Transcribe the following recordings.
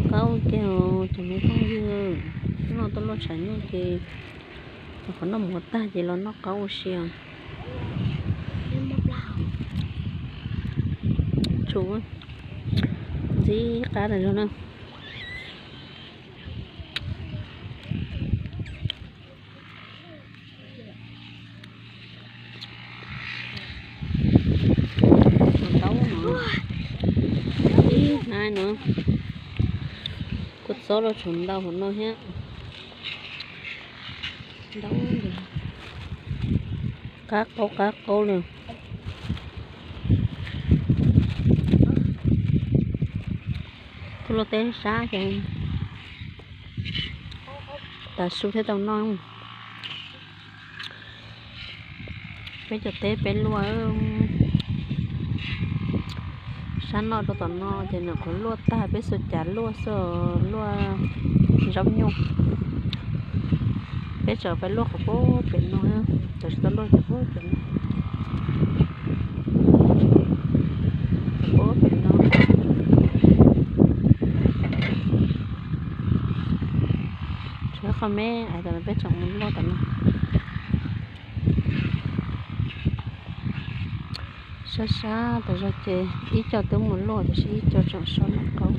Qaub ua ke os cov me phooj ywg, hnub no tuaj luaj tshav nyuj ces qhov noj mov tag ces los noj qaub ua si os. Tsum ntxim qab tas zog na. Tshuav ntaub no, ib hnab no, kua txob los tshuav ntau hauv no thiab. Ntaub qab qaub qab qaub li. Tuaj luaj teb sab ces tas su thiab tau noj. Peb cov teb peb luaj sab noj rau tom no ces nws qhuav luaj tag, peb xuas cav luaj xwb, luaj zaub nyuj. Peb tseem pais luaj qhov pem no, tseem tsis tau luaj qhov pem no. Qhov pem no tshuav qhov me, peb tseem mus luaj tom no. Sab sab tas zog ces ib co twb mus luaj tiam sis ib co tseem so noj qaub.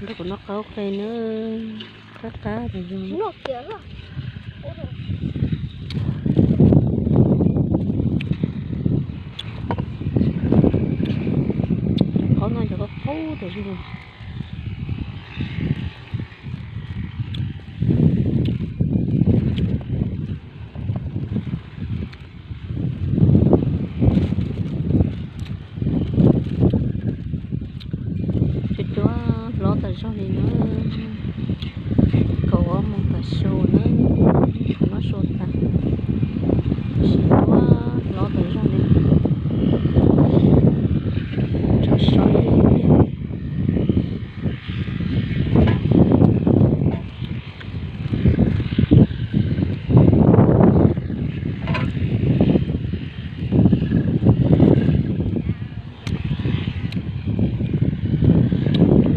Nrog kuv noj qaub qe nawb, qab qab tas zog. Cov qaub no cov qaub qub tas zog. Cuab cuab hlob tas zog li na, kaum ob moos tas su na, noj su tas, tab sis cuab hlob tas zog li, tseem so ib yam.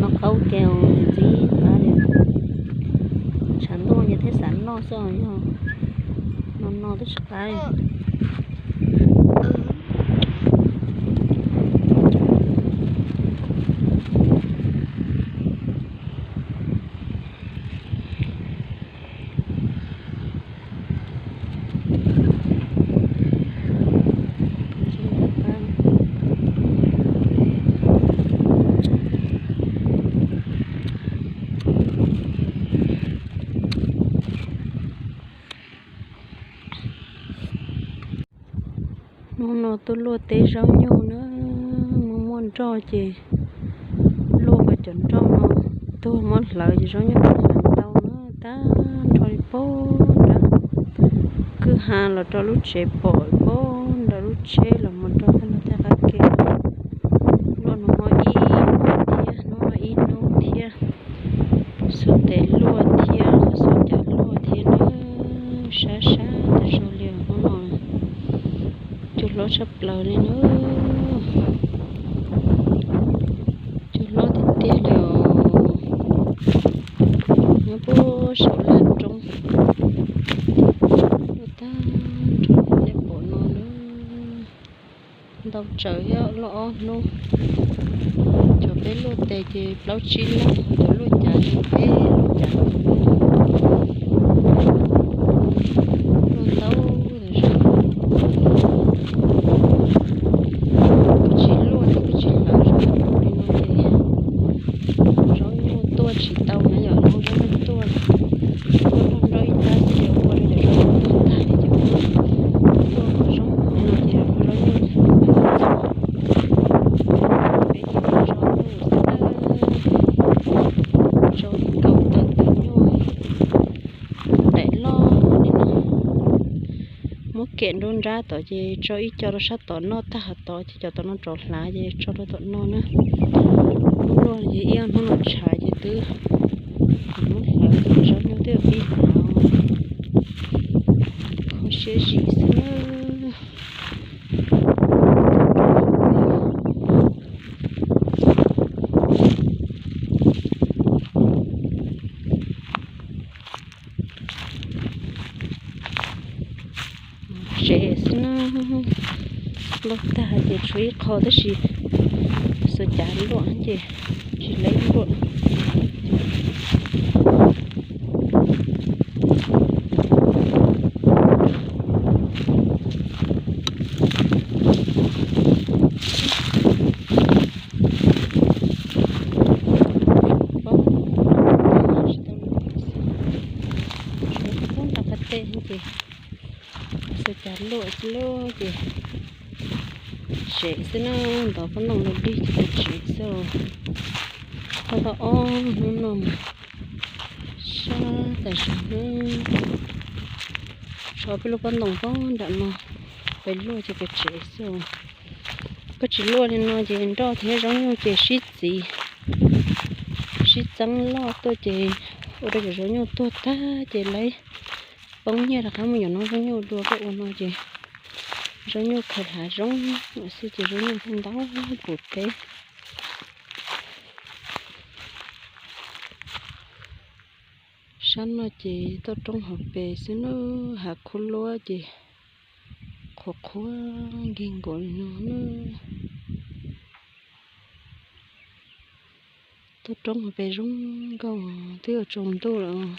Noj qaub ke ntxim qab li. Tshav ntuj ces thiaj xav noj xwb, yog no no twb tsis qab li. Hnub no tuaj luaj teb zaub nyuj na, muaj muaj nroj ces luaj kom cov nroj no tuag muab hlawv ces zaub nyuj hlawv ntau na, tag nrho li pab nrab kwj ha los rau lub tsev pom pab nrad lub tsheb los mus rau tag nrho tej qab ke. Luaj hnub no ib hnub thiab, hnub no ib hnub thiab, xuas tes luaj thiab, xuas cav luaj thiab na, sab sab tas zog li hnub no. Cua hlob tshaj plaws li na, cua hlob tiag tiag li os. Nyob puag saum laj roob, luaj tag nrho li nej pom no na. Ntau tsawv thiab, luaj ob hnub. Cov peb luaj tes ces plaub tsib leeg, cov luaj cav ces peb luaj cav. Luaj ntau tas zog. Kuj tsis luaj thiab kuj tsis hlawv zoo li no ces zaub nyuj tuaj tsis tau na yom, zaub nyuj tuaj, tuaj nroj nroj ib tab xwb ces ua rau cov zaub nyuj tuag tag li ces tuaj kom zaub nyuj no ces zaub nyuj ntau. Peb ces zaub nyuj xwb na, zaub li kaum tawm tus nyuj, daim loj li no. Muab kem nruab nrab tod ces tso ib co rau sab tod noj tag hav tod ces cov tom no rov hlav ces tso rau tom no na. Hnub luaj ces ib hnub no tshav ces twb muab hlawv, zaub nyuj twb pib hlav, kho siab zim xwb na. Tuaj nrog ib pliag, Loj tag ces tshuav ib qho tab sis xuas cav luaj ces tsis laib luaj. Pob tsis tau luaj xwb, tshuav pob nram qab teb ces xuas cav luaj xwb lauj ces tsev xwb na, ntov pob ntoo los dig ces tsev xwb. Tau tau ob hnub no mas sab tas zog na. Tshuav peb lub pob ntoo pob nram no, peb luaj ces tsev xwb. Koj tsis luaj li no ces nroj thiab zaub nyuj ces sib txiv, sib txeeb loj tuaj ces ua rau cov zaub nyuj tuag tag ces lawv poob nyiaj rov qab mus yuav noj zaub nyuj dua. Koj ua no ces zaub nyuj khaws hav zoov xwb ces zaub nyuj thiaj ntau pum teb. Sab no ces toj roob hauv pes xwb na, hav khuab luab ces qhuav qhuav nkig nkaus li no na. Toj roob hauv pes zoo nkauj, twb yuav tsaus ntuj lawm.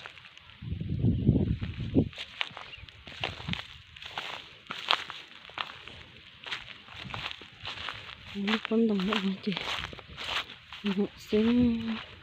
Lub pob ntoo no ces mus xwb.